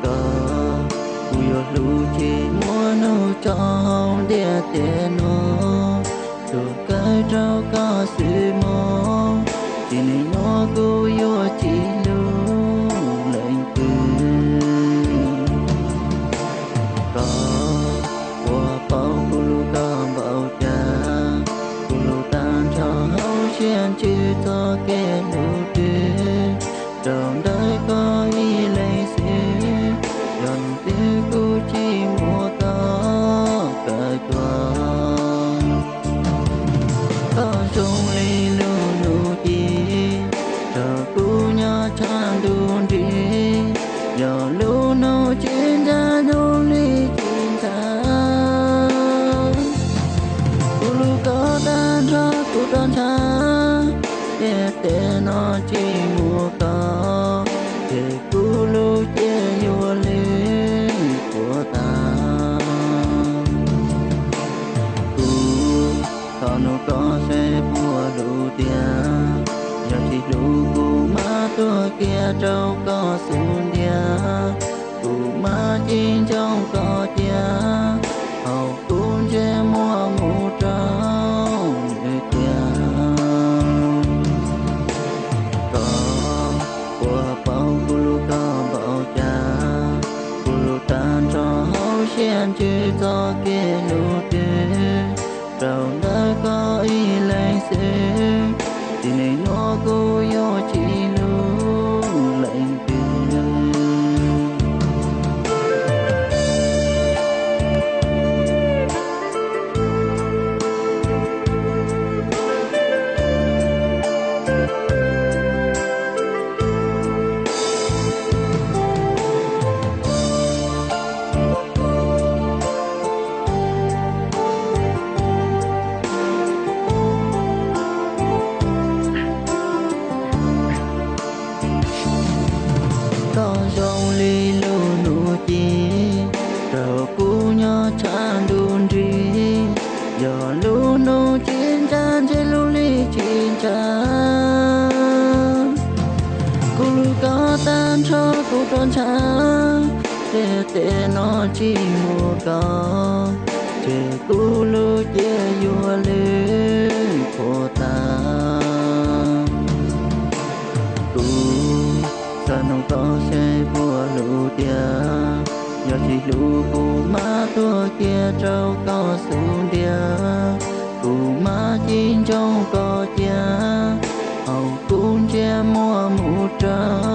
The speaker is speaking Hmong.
Koj, kuv yuav hlub tsis muaj hnub tso hauv ntiaj teb no, tsuas kawg rau koj xwb mog. Tsis li no kuv yuav tsis hlub leej twg. Koj puas paub kuv hlub koj npaum cas? Kuv hlub tag nrho hauv siab ntsws txoj kev hlub twg, rau ntawm koj ib leeg xwb. Yog twg kuv tsis muab koj kawm tuag. Koj zoo li lub hnub ci, rau kuv nyob tshaj ntuj nrig. Yog lub hnub ci ntsa zoo li ci ntsa, kuv hlub koj tag nrho kuv roj ntsha. Ntiaj teb no tsis muaj koj, ces kuv lub cev yuav lwj puas tas. Kuv thov nug koj seb puas hlub tiag, yog tsis hlub kuv mam tuag kiag rau koj xub ntiag. Kuv mam cim ntsoov koj cia, hauv kuv ntsej muag mus rau lwm tiag. Koj puas paub kuv hlub koj npaum cas? Kuv hlub tag nrho hauv siab ntsws txoj kev hlub twg, rau ntawm koj ib leeg xwb. Tsis li no kuv yuav tsis hlub leej twg. Koj zoo li lub hnub ci, rau kuv nyob tshaj ntuj nrig. Yog lub hnub ci ntsa ntshe lub li ci ntsa, kuv hlub koj tag nrho kuv roj ntsha. Ntiaj teb no tsis muaj koj, ces kuv lub cev yuav lwj puas tas. Kuv xav nug koj seb puas hlub tiag, yog tsis hlub kuv mam tuag kiag rau koj xub ntiag. Kuv mam cim ntsoov koj cia, hauv kuv ntsej muag mus rau